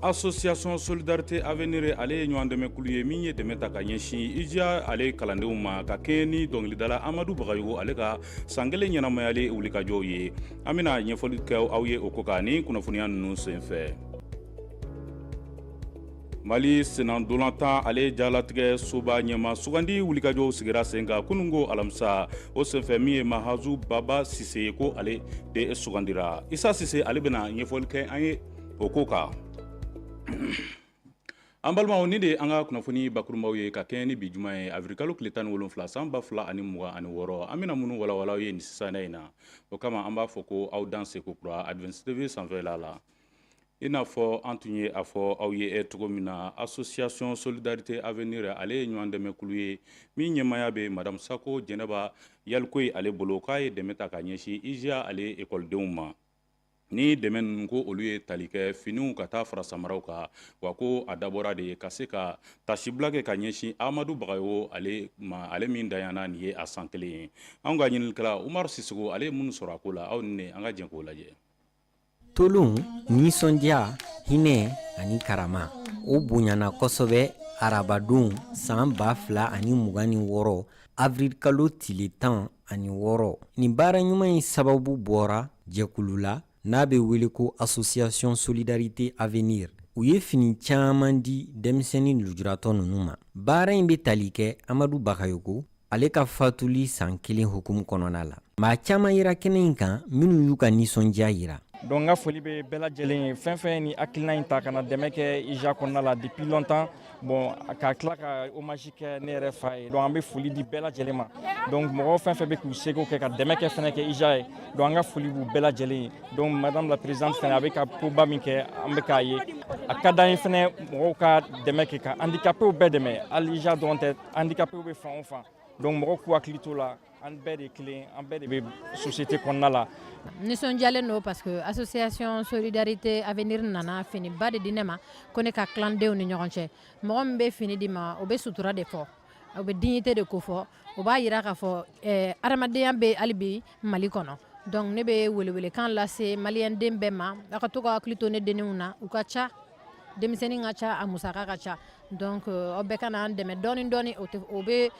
Association Solidarité Avenir, ale ye ɲɔgɔn dɛmɛkulu ye min ye dɛmɛ ta ka ɲɛsin IJA ale kalandenw ma, ka kɛɲɛ ni dɔnkilidala Amadu Bagayogo ale ka san kelen ɲɛnamayali wulikajɔw ye. An bɛna ɲɛfɔli kɛ aw ye o ko kan ni kunnafoniya ninnu senfɛ. Mali senna-ntolatan ale jalatigɛ soba ɲɛma sugandi wulikajɔw sigira sen kan kununko alamisa. O senfɛ, min ye Mahazu Baba Sise ye, ko ale de sugandira. Isa Sise, ale bɛna ɲɛfɔli kɛ an ye o ko kan. An balimaw, ni de ye an ka kunnafoni bakurunbaw ye ka kɛɲɛ ni bi juma ye, avril kalo tile 17, san 2026. An bɛna minnu walawala aw ye nin sisan in na, o kama an b'a fɔ ko aw danse kokura Advance TV sanfɛla la. I n'a fɔ an tun ye a fɔ aw ye cogo min na, Association Solidarité Avenir, ale ye ɲɔgɔn dɛmɛkulu ye min ɲɛmaya bɛ Madame Sako Jɛnɛba Yalikoyi ale bolo, k'a ye dɛmɛ ta ka ɲɛsin IJA ale ekɔlidenw ma. Ni dɛmɛ ninnu, ko olu ye tali kɛ finiw ka taa fara samaraw kan, wa ko a dabɔra de ye ka se ka tasibila kɛ ka ɲɛsin Amadu Bagayogo ale ma, ale min dayana nin ye a san kelen ye. Anw ka ɲininikɛla Umaru Sisoko, ale ye minnu sɔrɔ a ko la, aw ni ne, an ka jɛn k'o lajɛ. Tolon, nisɔndiya, hinɛ ani karama, o bonyana kosɛbɛ arabadon san 2026, avril kalo tile 16. Nin baara ɲuman in sababu bɔra jɛkulu la n'a bɛ wele ko Association Solidarité Avenir. U ye fini caman di denmisɛnnin lujuratɔ ninnu ma. Baara in bɛ tali kɛ Amadu Bagayogo ale ka fatuli san kelen hukumu kɔnɔna la. Maa caman yera kɛnɛ in kan minnu y'u ka nisɔndiya yira. Donc n ka foli bɛ bɛɛ lajɛlen ye, fɛn fɛn ni hakilina in ta ka na dɛmɛ kɛ IJA kɔnɔna la depuis longtemps. Bon, ka tila ka hommage kɛ ne yɛrɛ fa ye. Donc an bɛ foli di bɛɛ lajɛlen ma. Donc mɔgɔ fɛn fɛn bɛ k'u seko kɛ ka dɛmɛ kɛ fɛnɛ kɛ IJA ye, donc an ka foli b'u bɛɛ lajɛlen ye. Donc madame la présidente fɛnɛ, a bɛ ka koba min kɛ, an bɛ k'a ye. A ka d'an ye fɛnɛ mɔgɔw ka dɛmɛ kɛ ka handicapéw bɛɛ dɛmɛ. Hali IJA dɔrɔn tɛ, handicapéw bɛ fan o fan. Donc mɔgɔw k'u hakili t'o la, an bɛɛ de kelen, an bɛɛ de bɛ société kɔnɔna la. Nisɔndiyalen don parce que Association Solidarité Avenir nana finiba de di ne ma ko ne ka tilan ni ɲɔgɔn cɛ. Mɔgɔ min bɛ fini di ma, o bɛ sutura de fɔ, o bɛ dignité de ko fɔ, o b'a jira k'a fɔ adamadenya bɛ hali bi Mali kɔnɔ. Donc ne bɛ welewelekan lase maliyɛnden bɛɛ ma, aw ka to ka hakili to ne denninw na. U ka ca, denmisɛnnin ka ca, a musaka ka ca. Donc aw bɛɛ ka n'an dɛmɛ dɔɔni dɔɔni. O tɛ, o bɛ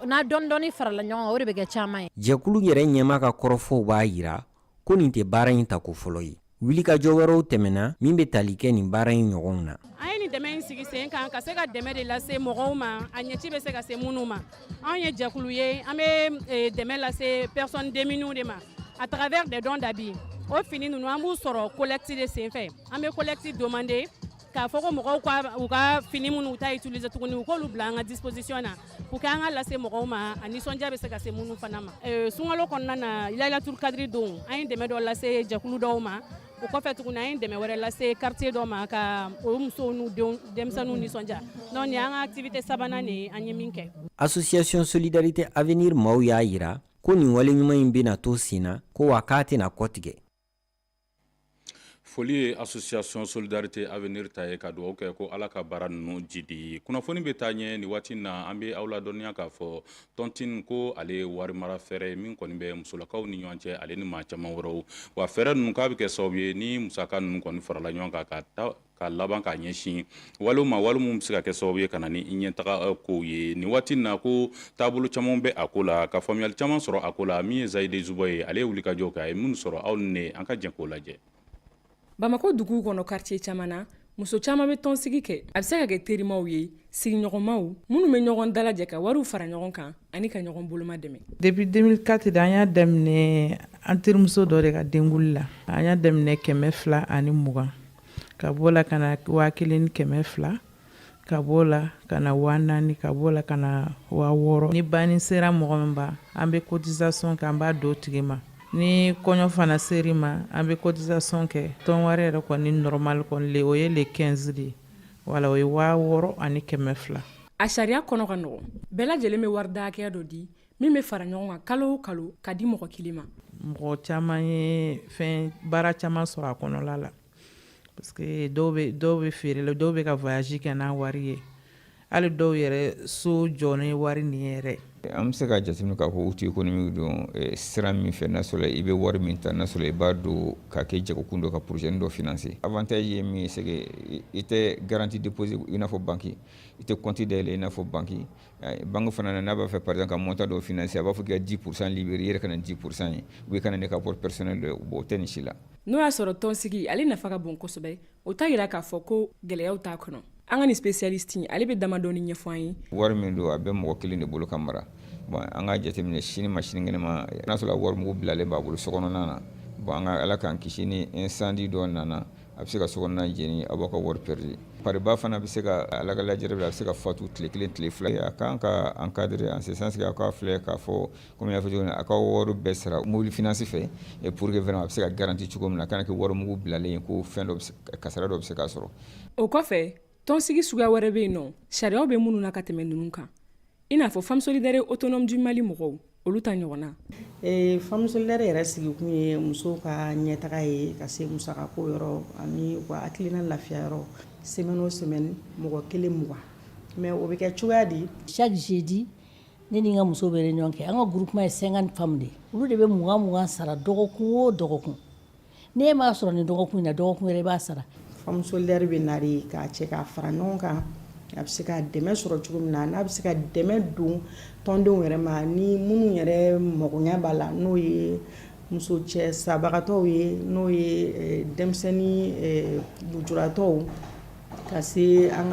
n'a dɔɔni dɔɔni farala ɲɔgɔn kan, o de bɛ kɛ caman ye. Jɛkulu yɛrɛ ɲɛmaa ka kɔrɔfɔw b'a yira ko nin tɛ baara in tako fɔlɔ ye. Wulikajɔ wɛrɛw tɛmɛna min bɛ tali kɛ nin baara in ɲɔgɔnw na. An ye nin dɛmɛ in sigi sen kan ka se ka dɛmɛ de lase mɔgɔw ma, a ɲɛci bɛ se ka se minnu ma. Anw ye jɛkulu ye, an bɛ dɛmɛ lase personnes démunies de ma à travers des dons d'habits. O fini ninnu, an b'u sɔrɔ collecte de senfɛ. An bɛ collecte demander k'a fɔ ko mɔgɔw ka u ka fini minnu ta utiliser tuguni, u k'olu bila an ka disposition na pour que an ka lase mɔgɔw ma, a nisɔndiya bɛ se ka se minnu fana ma. Sunkalo kɔnɔna na, Laylatul Kadri don, an ye dɛmɛ dɔ lase jɛkulu dɔw ma. O kɔfɛ tuguni, an ye dɛmɛ wɛrɛ lase quartier dɔ ma ka o musow n'u denw denmisɛnninw nisɔndiya. Donc nin y'an ka activité sabanan de ye an ye min kɛ. Association Solidarité Avenir maaw y'a yira ko nin wale ɲuman in bɛna to sen na, ko wa k'a tɛna kɔtigɛ. Foli ye Association Solidarité Avenir ta ye, ka dugawu kɛ ko Ala ka baara ninnu jidi. Kunnafoni bɛ taa ɲɛ. Nin waati na, an bɛ aw ladɔnniya k'a fɔ tontine, ko ale ye wari mara fɛɛrɛ ye min kɔni bɛ musolakaw ni ɲɔgɔn cɛ, ale ni maa caman wɛrɛw. Wa fɛɛrɛ ninnu, k'a bɛ kɛ sababu ye ni musaka ninnu kɔni farala ɲɔgɔn kan ka taa ka laban k'a ɲɛsin waliw ma, wali minnu bɛ se ka kɛ sababu ye ka na ni ɲɛtaga kow ye. Nin waati na, ko taabolo caman bɛ a ko la, ka faamuyali caman sɔrɔ a ko la. Min ye Zayide Zubɔ ye, ale ye wulikajɔ kɛ, a ye minnu sɔrɔ, aw ni ne, an ka jɛn k'o lajɛ. Bamakɔ dugu kɔnɔ, quartier caman na, muso caman bɛ tɔnsigi kɛ. A bɛ se ka kɛ terimaw ye, sigiɲɔgɔnmaw minnu bɛ ɲɔgɔn dalajɛ ka wariw fara ɲɔgɔn kan ani ka ɲɔgɔn boloma dɛmɛ. Depuis 2004 de an y'a daminɛ, an terimuso dɔ de ka denkuli la. An y'a daminɛ 220, ka bɔ la ka na 1200, ka bɔ la ka na 4000, ka bɔ la ka na 6000. Ni banni sera mɔgɔ min ba, an bɛ cotisation kɛ, an b'a don tigi ma. Ni kɔɲɔ fana seri ma, an bɛ cotisation kɛ. Tɔn wari yɛrɛ kɔni normal kɔni le, o ye le 15 de ye. Wala, o ye 6200. A sariya kɔnɔ ka nɔgɔn. Bɛɛ lajɛlen bɛ wari da hakɛya dɔ di min bɛ fara ɲɔgɔn kan kalo o kalo ka di mɔgɔ kelen ma. Mɔgɔ caman ye fɛn baara caman sɔrɔ a kɔnɔla la, parce que dɔw bɛ feere la, dɔw bɛ ka voyage kɛ n'a wari ye. Hali dɔw yɛrɛ so jɔ ni wari nin yɛrɛ. An bɛ se ka jateminɛ k'a fɔ outil économique don sira min fɛ, n'a sɔrɔ i bɛ wari min ta, n'a sɔrɔ i b'a don ka kɛ jagokun dɔ ka projet dɔ financer. Avantage ye min ye, c'est que i tɛ garantie déposer i n'a fɔ banque, i tɛ compte dayɛlɛ i n'a fɔ banque. Banque fana na, n'a b'a fɛ par exemple ka montant dɔ financer, a b'a fɔ k'i ka 10% libérer, i yɛrɛ ka na 10% ye ou i ka na n'i ka apport personnel dɔ ye. Bon, o tɛ nin si la. N'o y'a sɔrɔ tɔnsigi ale nafa ka bon kosɛbɛ, o t'a yira k'a fɔ ko gɛlɛyaw t'a kɔnɔ. An ka nin spécialiste, ale bɛ damadɔni ɲɛfɔ an ye. Wari min don, a bɛ mɔgɔ kelen de bolo ka mara. Bon, an ka jateminɛ, sini ma sinikɛnɛ ma, n'a sɔrɔ wari mugu bilalen b'a bolo sokɔnɔna na, bon, an ka Ala k'an kisi, ni incendie dɔ nana, a bɛ se ka sokɔnɔna jeni, a b'aw ka wari perdu. Pariba fana bɛ se ka, Ala ka lajarabi, a bɛ se ka fatu tile 1, tile 2. A kan ka encadrer en ce sens que a ka filɛ k'a fɔ, komi n y'a fɔ cogo min na, a ka wari bɛɛ sara mobili finance fɛ pour que vraiment a bɛ se ka garantie cogo min na, a kana kɛ wari mugu bilalen ye ko fɛn dɔ bɛ, kasara dɔ bɛ se k'a sɔrɔ. O kɔfɛ, tɔnsigi suguya wɛrɛ bɛ yen nɔ, sariyaw bɛ minnu na ka tɛmɛ ninnu kan, i n'a fɔ Femme Solidaire Autonome du Mali mɔgɔw, olu ta ɲɔgɔn na. Femme Solidaire yɛrɛ sigikun ye musow ka ɲɛtaga ye, ka se musakako yɔrɔ ani u ka hakilina lafiya yɔrɔ. Semaine o semaine, mɔgɔ kelen 20, mais o bɛ kɛ cogoya di? Chaque jeudi, ne ni n ka musow bɛ réunion kɛ. An ka groupement ye 50 femmes de ye. Olu de bɛ 20 20 sara dɔgɔkun o dɔgɔkun. N'e m'a sɔrɔ nin dɔgɔkun in na, dɔgɔkun wɛrɛ i b'a sara. Femme Solidaire bɛ na de k'a cɛ k'a fara ɲɔgɔn kan, a bɛ se ka dɛmɛ sɔrɔ cogo min na, n'a bɛ se ka dɛmɛ don tɔndenw yɛrɛ ma, ni minnu yɛrɛ magoɲa b'a la, n'o ye muso cɛ sabagatɔw ye, n'o ye denmisɛnnin lujuratɔw, ka se an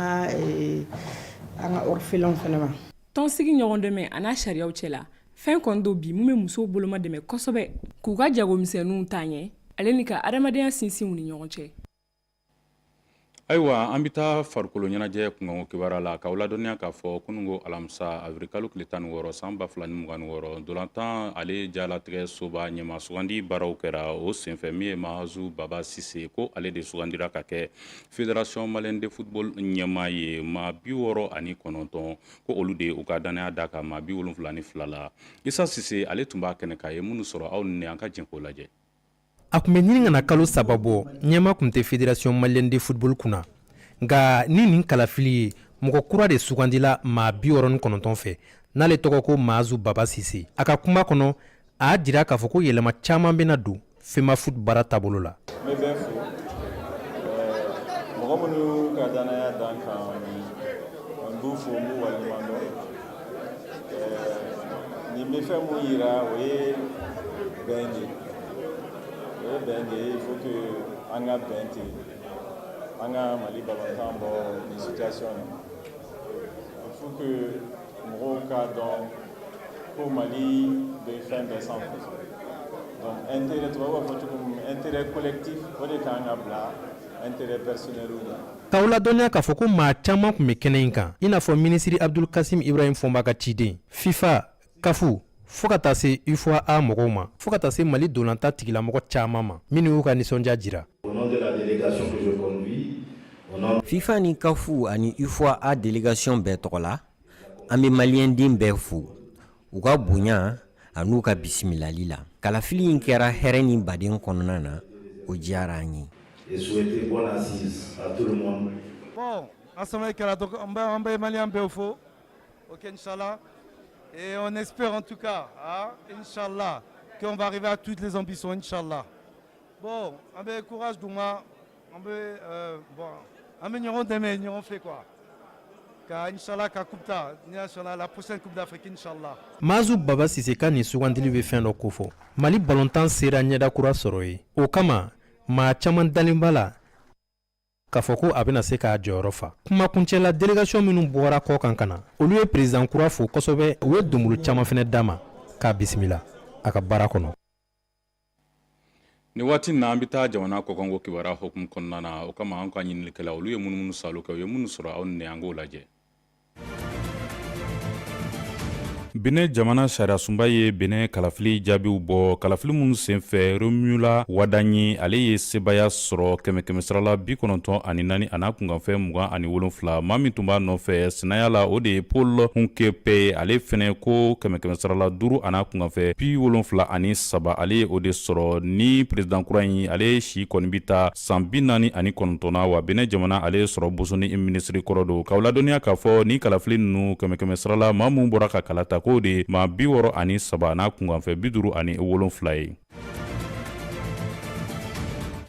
ka orphelins fana ma. Tɔnsigi ɲɔgɔn dɛmɛ a n'a sariyaw cɛ la, fɛn kɔni don bi mun bɛ musow boloma dɛmɛ kosɛbɛ k'u ka jagomisɛnninw taa ɲɛ, ale ni ka adamadenya sinsin u ni ɲɔgɔn cɛ. Ayiwa, an bɛ taa farikolo ɲɛnajɛ kunkanko kibaruya la, k'aw ladɔnniya k'a fɔ kununko alamisa, avril kalo tile 16 san 2026, ntolantan ale jalatigɛ soba ɲɛma sugandi baaraw kɛra. O senfɛ, min ye Mahazu Baba Sise ko ale de sugandira ka kɛ Fédération malienne de football ɲɛmaa ye. Maa 69 ko olu de u ka danaya da kan maa 72 la. Isa Sise, ale tun b'a kɛnɛ kan, ye minnu sɔrɔ, aw ni an ka jɛ k'o lajɛ. A tun bɛ ɲini ka na kalo 3 bɔ, ɲɛma tun tɛ Fédération malienne de football kunna. Nka ni nin kalafili ye, mɔgɔ kura de sugandila maa 69 fɛ, n'ale tɔgɔ ko Maazu Baba Sise. A ka kuma kɔnɔ, a y'a jira k'a fɔ ko yɛlɛma caman bɛna don FEMAFOOT baara taabolo la. N bɛ bɛɛ fo, mɔgɔ minnu ka danaya dan kan, n b'u fo, n b'u waleɲuman dɔn. Nin bɛ fɛn mun yira, o ye bɛn de ye, o ye bɛn de ye. Il faut que an ka bɛn ten, an ka Mali balontan bɔ nin situation na. Il faut que mɔgɔw k'a dɔn ko Mali bɛ fɛn bɛɛ sanfɛ. Donc intérêt, tubabu b'a fɔ cogo min, intérêt collectif, o de kan ka bila intérêt personnel ɲɛ. K'aw ladɔnniya k'a fɔ ko maa caman tun bɛ kɛnɛ in kan, i n'a fɔ minisiri Abdul Kasim Ibrahim Fɔnba ka ciden, FIFA, CAF, fo ka taa se UFOA mɔgɔw ma, fo ka taa se Mali dolanta tigilamɔgɔ caman ma minnu y'u ka nisɔndiya jira. FIFA ni CAF ani UFOA délégation bɛɛ tɔgɔ la, an bɛ maliyɛnden bɛɛ fo u ka bonya an'u ka bisimilali la. Kalafili in kɛra hɛrɛ ni baden kɔnɔna na, o diyara an ye. Bon, assemblée kɛra, donc an bɛ maliyɛn bɛɛ fo. Ok, inchallah. Et on espère en tout cas, hein, inchallah, qu'on va arriver à toutes les ambitions, inchallah. Bon, an bɛ courage d'u ma, an bɛ bon, an bɛ ɲɔgɔn dɛmɛ ɲɔgɔn fɛ quoi. Ka inchallah ka coupe ta, inchallah la prochaine coupe d'Afrique, inchallah. Mazu Baba Sise ka nin sugandili bɛ fɛn dɔ kofɔ: Mali balontan sera ɲɛda kura sɔrɔ ye. O kama, maa caman dalen b'a la k'a fɔ ko a bɛna se k'a jɔyɔrɔ fa. Kumakuncɛla, délégation minnu bɔra kɔ kan ka na, olu ye président kura fo kosɛbɛ. U ye donbolo caman fɛnɛ d'a ma k'a bisimila a ka baara kɔnɔ. Nin waati na, an bɛ taa jamana kɔkanko kibaruya hukumu kɔnɔna na. O kama, an ka ɲininikɛla, olu ye munumunu salo kɛ, u ye minnu sɔrɔ, aw ni an k'o lajɛ. Benin jamana sariyasunba ye Benin kalafili jaabiw bɔ, kalafili minnu senfɛ Romuald Wadagni, ale ye sebaaya sɔrɔ kɛmɛ sarala 94 an'a kunkanfɛn 27. Maa min tun b'a nɔfɛ sinaya la, o de ye Paul Hounkpè, ale fɛnɛ ko kɛmɛ sarala 5 an'a kunkanfɛn 73, ale ye o de sɔrɔ. Ni président kura in, ale si kɔni bɛ taa san 49 na. Wa Benin jamana ale sɔrɔ bosoni minisiri kɔrɔ don. K'aw ladɔnniya k'a fɔ ni kalafili ninnu, kɛmɛ sarala maa minnu bɔra ka kala ta, k'o de maa 63 n'a kunkanfɛn 57 ye.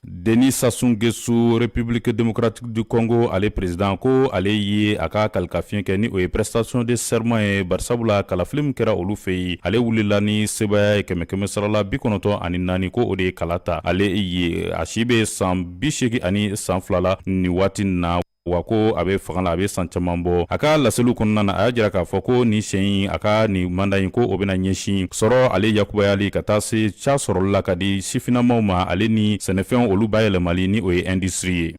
Denis Sassou Nguesso, République démocratique du Congo ale président, ko ale ye a ka kalikafiɲɛ kɛ, ni o ye prestation de serment ye, barisabula kalafili min kɛra olu fɛ yen, ale wulila ni sebaaya ye kɛmɛ sarala 94, ko o de ye kala ta ale ye. A si bɛ san 82 la nin waati na, wa ko a bɛ fanga la, a bɛ san caman bɔ. A ka laseliw kɔnɔna na, a y'a jira k'a fɔ ko nin siɲɛ in, a ka nin mandat in, ko o bɛna ɲɛsin sɔrɔ ale yakubayali ka taa se ca sɔrɔli la ka di sifinnamaw ma, ale ni sɛnɛfɛnw olu bayɛlɛmali, ni o ye industrie ye.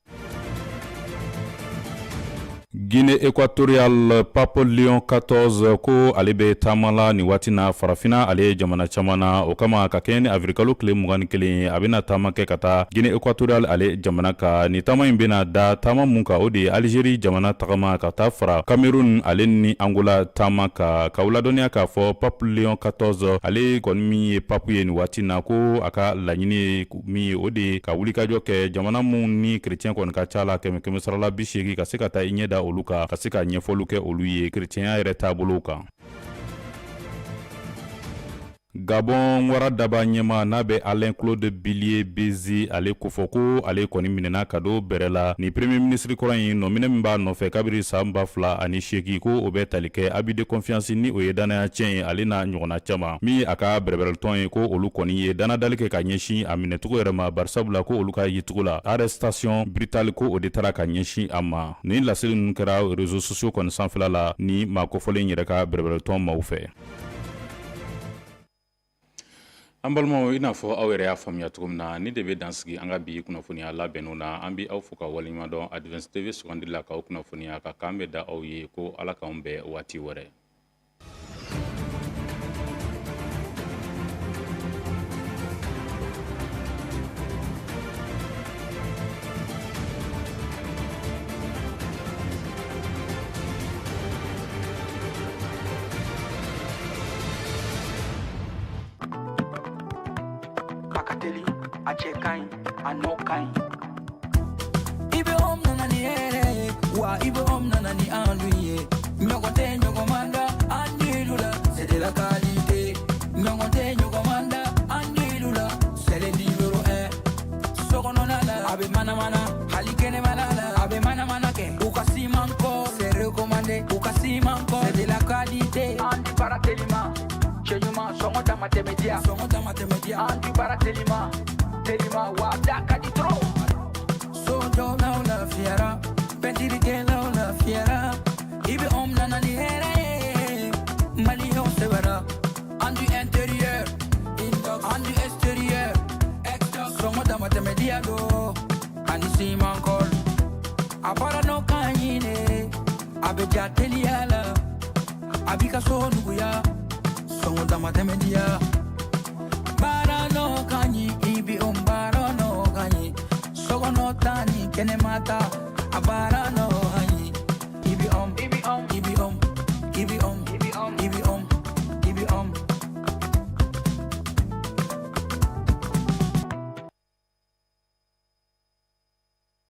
Guinée équatoriale, Pape Léon 14, ko ale bɛ taama la nin waati na Farafina ale ye jamana caman na. O kama, ka kɛɲɛ ni avril tile 21 ye, a bɛna taama kɛ ka taa Guinée équatoriale ale jamana kan. Nin taama in bɛna da taama mun kan, o de ye Algérie jamana tagama ka taa fara Cameroun ale ni Angola taama kan. K'aw ladɔnniya k'a fɔ Pape Léon 14, ale kɔni min ye pape ye nin waati na, ko a ka laɲini ye min ye, o de ye ka wulikajɔ kɛ jamana minnu ni chrétien kɔni ka ca la kɛmɛ sarala 80, ka se ka taa i ɲɛ da olu kan, ka se ka ɲɛfɔliw kɛ olu ye chrétienya yɛrɛ taabolow kan. Gabon wara daba ɲɛma n'a bɛ Alain Claude Bilie By-Nze ale kofɔ, ko ale kɔni minɛna ka don bɛrɛ la. Ni premier ministre kɔrɔ in, nɔminɛ min b'a nɔfɛ kabiri san 2008, ko o bɛ tali kɛ abus de confiance, ni o ye dannaya tiɲɛ ye, ale n'a ɲɔgɔnna caman. Min a ka bɛrɛbɛrɛtɔn ye, ko olu kɔni ye danadali kɛ ka ɲɛsin a minɛcogo yɛrɛ ma, barisabula ko olu ka yecogo la, arrestation brutale, ko o de taara ka ɲɛsin a ma. Nin laseli ninnu kɛra réseaux sociaux kɔni sanfɛla la ni maa kofɔlen yɛrɛ ka bɛrɛbɛrɛtɔn maaw fɛ. An balimaw, i n'a fɔ aw yɛrɛ y'a faamuya cogo min na, ni de bɛ dan sigi an ka bi kunnafoniya labɛnninw na. An bɛ aw fo ka waleɲuman dɔn Advance TV sugandili la k'aw kunnafoniya. Ka k'an bɛ da aw ye, ko Ala k'anw bɛn waati wɛrɛ. A ka teli, a cɛ ka ɲi, a nɔ ka ɲi. I bɛ home nana ni hɛrɛ ye, wa i bɛ home nana ni enduit ye. Ɲɔgɔn tɛ ɲɔgɔn man da enduit la, c'est de la qualité. Ɲɔgɔn tɛ ɲɔgɔn man da enduit la, c'est le numéro 1. Sokɔnɔna la, a bɛ manamana, hali kɛnɛmana la, a bɛ manamana kɛ. U ka ciment kɔ, c'est recommandé. U ka ciment kɔ, c'est de la qualité. Enduit baara telima, cɛ ɲuman, sɔngɔ dama tɛmɛ diya, sɔngɔ dama tɛmɛ diya. Enduit baara telima, telima, wa da ka di trop. Sojɔlaw lafiyara, pɛntirikɛlaw lafiyara. I bɛ home nana ni hɛrɛ ye, maliyɛnw sɛbɛra. Enduit intérieur, enduit extérieur, sɔngɔ dama tɛmɛ diya do, ani ciment kɔl. A baara nɔ ka ɲi de, a bɛ ja teliya la, a b'i ka so nuguya, sɔngɔ dama tɛmɛ diya. Baara nɔ ka ɲi, i bɛ o baara nɔ ka ɲi, sokɔnɔ ta ni kɛnɛma ta.